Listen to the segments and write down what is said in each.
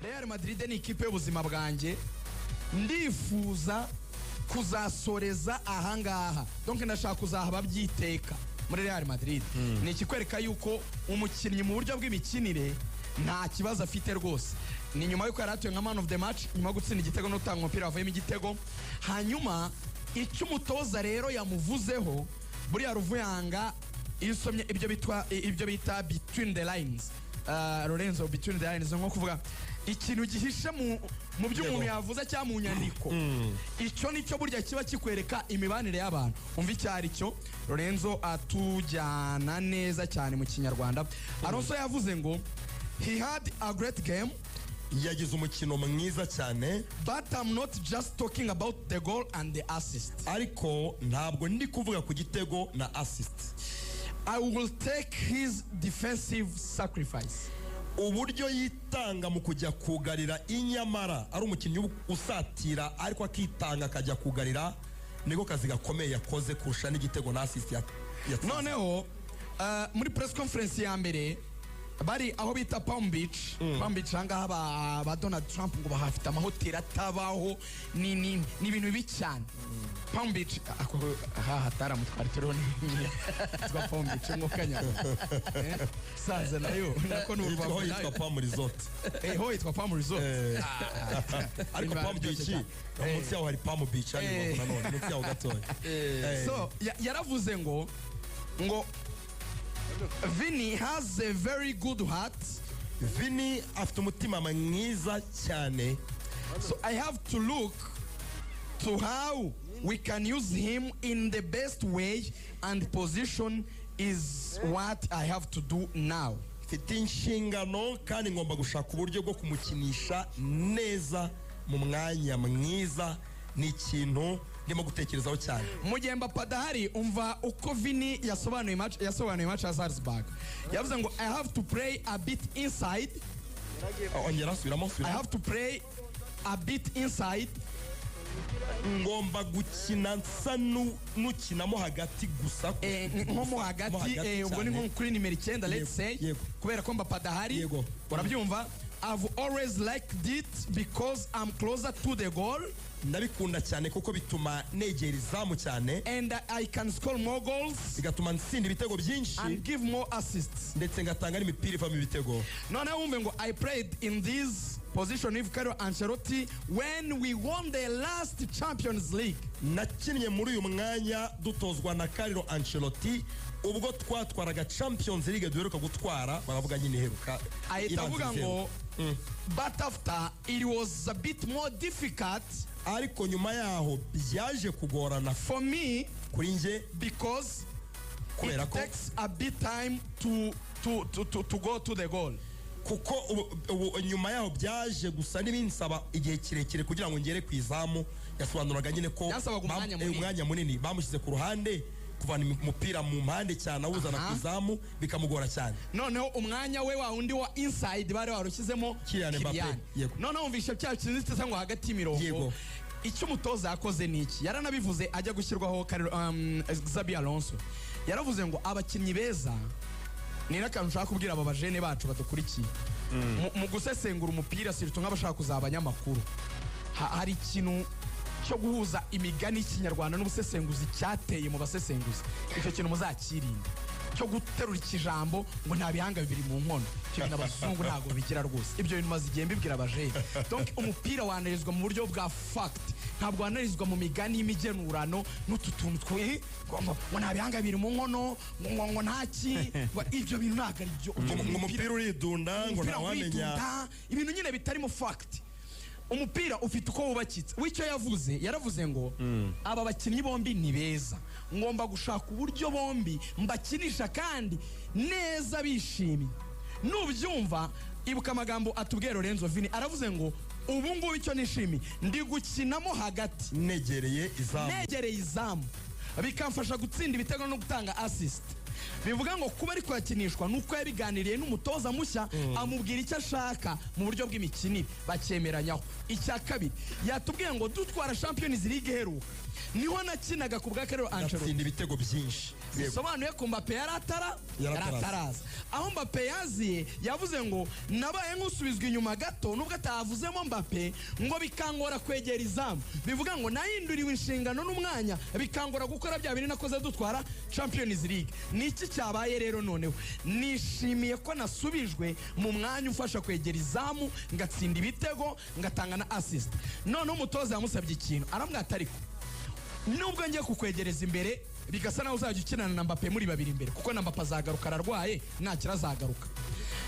Real Madrid ni ikipe y'ubuzima bwanjye, ndifuza kuzasoreza ahangaha, donc ndashaka kuzahaba byiteka muri Real Madrid." Ni ikikwereka yuko umukinnyi mu buryo bw'imikinire nta kibazo afite rwose. Ni nyuma yuko yari atuye nka man of the match nyuma yo gutsinda igitego no gutanga umupira wavuyemo igitego. Hanyuma icyo umutoza rero yamuvuzeho, buriya ruvuyanga, iyo usomye ibyo bita between the lines, Lorenzo, between the lines, nko kuvuga ikintu gihishe mu byo umuntu yavuze cyangwa mu nyandiko, icyo nicyo burya kiba kikwereka imibanire y'abantu. Umva icyo ari cyo, Lorenzo atujyana neza cyane mu Kinyarwanda. Alonso yavuze ngo: "He had a great game." Yagize umukino mwiza cyane. "But I'm not just talking about the goal and the assist." Ariko ntabwo ndi kuvuga ku gitego na assist. "I will take his defensive sacrifice." Uburyo yitanga mu kujya kugarira, inyamara ari umukinnyi usatira ariko akitanga akajya kugarira, niko kazi gakomeye yakoze kurusha n'igitego na assist yatsinze. Noneho muri press conference ya mbere bari aho bita Palm Beach. Palm Beach, ahangaha ba Donald Trump ngo bahafite amahoteli atabaho, ni ibintu bibi cyane Palm Beach. Ako aha hataramu twari turiho ni yitwa Palm Beach nk'uko saza nayo nako ni Yitwa urubavu yitwa nayo. Palm Resort. Ho yitwa Palm Resort. Ariko Biba Palm biryoshye Beach cyane. munsi yaho hari Palm Beach hano i Rubavu nanone munsi yaho gatoya. So yaravuze ngo "Vini has a very good heart." Vini afite umutima mwiza cyane. "So I have to look to how we can use him in the best way and position is what I have to do now." Mfite inshingano kandi ngomba gushaka uburyo bwo kumukinisha neza mu mwanya mwiza, ni ikintu ndimo gutekerezaho cyane. Mu gihe Mbappe adahari, umva uko Vini yasobanuye match ya Salzburg. Yavuze ngo: "I have to play a bit inside." Ongera, subiramo. "I Subiramo. have to play a bit inside." Ngomba gukina nsa n'ukinamo hagati gusa. Nko mo hagati, ubwo ni cyane. nko kuri nimero 9, let's say, kubera ko Mbappe adahari. Urabyumva? "I've always liked it because I'm closer to the goal." Ndabikunda cyane kuko bituma negera izamu cyane. "And I can score more goals." Bigatuma ntsinda ibitego byinshi. "And give more assists." Ndetse ngatanga n'imipira ivamo ibitego. Noneho wumve ngo: "I played in this position with Carlo Ancelotti when we won the last Champions League." Nakinnye muri uyu mwanya dutozwa na Carlo Ancelotti ubwo twatwaraga Champions League duheruka gutwara, baravuga nyine iheruka. Ahita avuga ibanziriza. ngo: "But after, it was a bit more difficult." Ariko nyuma yaho byaje kugorana. "For me." Kuri njye. "Because Kubera it ko takes a bit time to go to the goal." Kuko ubu nyuma yaho byaje gusa n'ibinsaba igihe kirekire kugira ngo ngere ku izamu. Yasobanuraga nyine ko Byasabaga umwanya munini. Umwanya munini, bamushyize ku ruhande, kuvana umupira mu mpande cyane awuzana ku izamu bikamugora cyane. Noneho umwanya we wa wundi wa inside bari warushyizemo Kylian Mbappe. Kylian. Noneho wumvishe cya kintu cyitwa ngo hagati y'imirongo. Icyo umutoza yakoze ni iki? Yaranabivuze ajya gushyirwaho Xabi Alonso, yaravuze ngo abakinnyi beza, ni n'akantu nshaka kubwira aba bajene bacu badukurikiye mu gusesengura umupira, surtout nk'abashaka kuzaba abanyamakuru. Hari ikintu cyo guhuza imigani y'Ikinyarwanda n'ubusesenguzi cyateye mu basesenguzi. Icyo kintu muzakirinda, cyo guterura ikijambo ngo nta bihanga bibiri mu nkono. Icyo bintu abazungu ntabwo bigira rwose. Ibyo bintu maze igihe mbibwira abajene. Donc umupira wanarizwa mu buryo bwa fact, ntabwo wanarizwa mu migani y'imigenurano n'utu tuntu twe ngo nta bihanga bibiri mu nkono, ngo ntaki, ngo ibyo bintu ntabwo ari byo. Ngo umupira uridunda, ngo Umupira ntawamenya. witonda, ibintu nyine bitarimo fact. Umupira ufite uko wubakitse. W'icyo yavuze, yaravuze ngo aba bakinnyi bombi ni beza, ngomba gushaka uburyo bombi mbakinisha kandi neza bishimye. Nubyumva, ibuka amagambo atubwiye Lorenzo Vini. Aravuze ngo ubu ngubu icyo nishimiye, ndi gukinamo hagati, negereye izamu, negereye izamu, bikamfasha gutsinda ibitego no gutanga assist. Bivuga ngo kuba ari kuyakinishwa ni uko yabiganiriye n'umutoza mushya, amubwira icyo ashaka mu buryo bw'imikinire, bakemeranyaho. Icya kabiri, yatubwiye ngo dutwara Champions League iheruka niho nakinaga ku bwa Carlo Ancelotti, atsinda ibitego byinshi. Yego. Bisobanuye ko Mbappe yari atara Yari yari ataraza. ataraza. Aho Mbappe yaziye, yavuze ngo nabaye nk'usubizwa inyuma gato, nubwo atavuzemo Mbappe, ngo bikangora kwegera izamu. Bivuga ngo nahinduriwe inshingano n'umwanya, bikangora gukora bya bintu nakoze dutwara Champions League. Ni iki cyabaye rero? Noneho nishimiye ko nasubijwe mu mwanya umfasha kwegera izamu, ngatsinda ibitego, ngatanga na assist. Noneho umutoza yamusabye ikintu, aramubwira ati: "Ariko nubwo ngiye kukwegereza imbere, bigasa naho uzajya ukinana na Mbappe muri babiri imbere, kuko na Mbappe azagaruka, ararwaye, nakira azagaruka,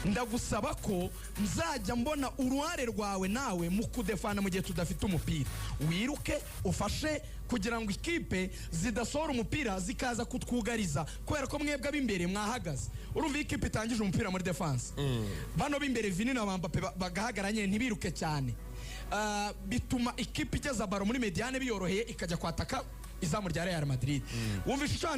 ndagusaba ko nzajya mbona uruhare rwawe nawe mu kudefana mu gihe tudafite umupira, wiruke ufashe kugira ngo ikipe zidasohora umupira zikaza kutwugariza, kubera ko mwebwe ab'imbere mwahagaze." Urumva, iyo ikipe itangije umupira muri defense, bano b'imbere Vini na Mbappe bagahagarara nyine ntibiruke cyane, bituma ikipe igeza ballon muri médiane biyoroheye, ikajya kwataka izamu rya Real Madrid. Wumvishe icyo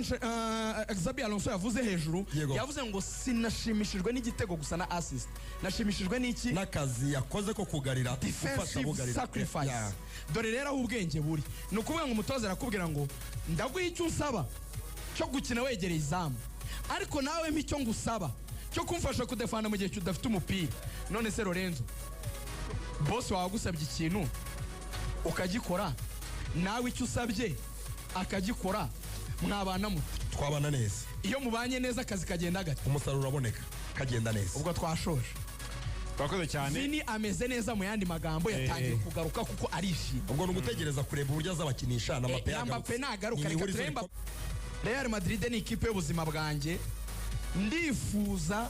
Xabi Alonso yavuze hejuru? Yego. Yavuze ngo sinashimishijwe n'igitego gusa na assist, nashimishijwe n'iki? N'akazi yakoze ko kugarira, gufasha Defensive bugarira. sacrifice. Dore rero aho ubwenge buri, ni ukuvuga ngo umutoza arakubwira ngo ndaguha icyo usaba cyo gukina wegereye izamu, ariko nawe mpa icyo ngusaba cyo kumfasha kudefana mu gihe udafite umupira. None se Lorenzo, boss wawe agusabye ikintu ukagikora, nawe icyo usabye akagikora, mwabana mute? Twabana neza. Iyo mubanye neza, akazi kagenda gate? Umusaruro uraboneka, kagenda neza. Ubwo twashoje. Twakoze cyane. Vini ameze neza, mu yandi magambo yatangiye kugaruka kuko arishimye. Ubwo ni ugutegereza kureba uburyo azabakinisha na Mbappe Na Mbappe yagarutse. nagaruka. Ni Reka ihurizo turebe Mbappe. Real Madrid ni ikipe y'ubuzima bwanjye, ndifuza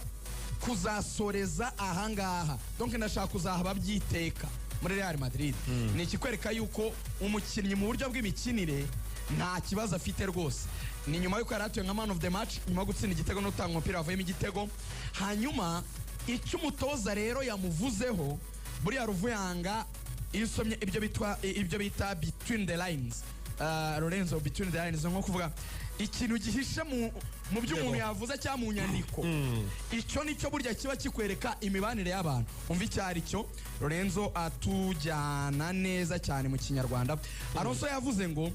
kuzasoreza ahangaha, donc ndashaka kuzahaba byiteka muri Real Madrid. Ni ikikwereka yuko umukinnyi mu buryo bw'imikinire nta kibazo afite rwose. Ni nyuma yuko yari atuye nka man of the match, nyuma yo gutsinda igitego no gutanga umupira wavuyemo igitego. Hanyuma icyo umutoza rero yamuvuzeho, buriya ruvuyanga, iyo usomye ibyo bita between the lines, Lorenzo, between the lines nko kuvuga ikintu gihishe mu byo umuntu yavuze cyangwa mu nyandiko, icyo nicyo burya kiba kikwereka imibanire y'abantu. Umva icyo ari cyo, Lorenzo atujyana neza cyane mu Kinyarwanda. Alonso yavuze ngo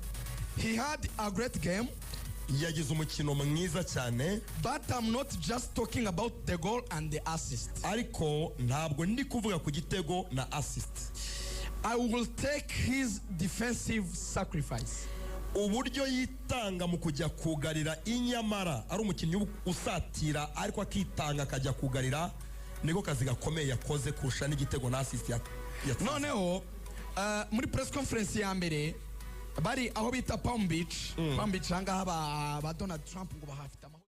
he had a great game. Yagize umukino mwiza cyane. But I'm not just talking about the goal and the assist. Ariko ntabwo ndi kuvuga ku gitego na assist. I will take his defensive sacrifice. Uburyo yitanga mu kujya kugarira, inyamara ari umukinnyi usatira, ariko akitanga akajya kugarira, niko kazi gakomeye yakoze kurusha n'igitego na assist yatsinze. Noneho muri press conference ya mbere bari aho bita Palm Beach, Palm Beach ahangaha ba Donald Trump ngo bahafite amahoro.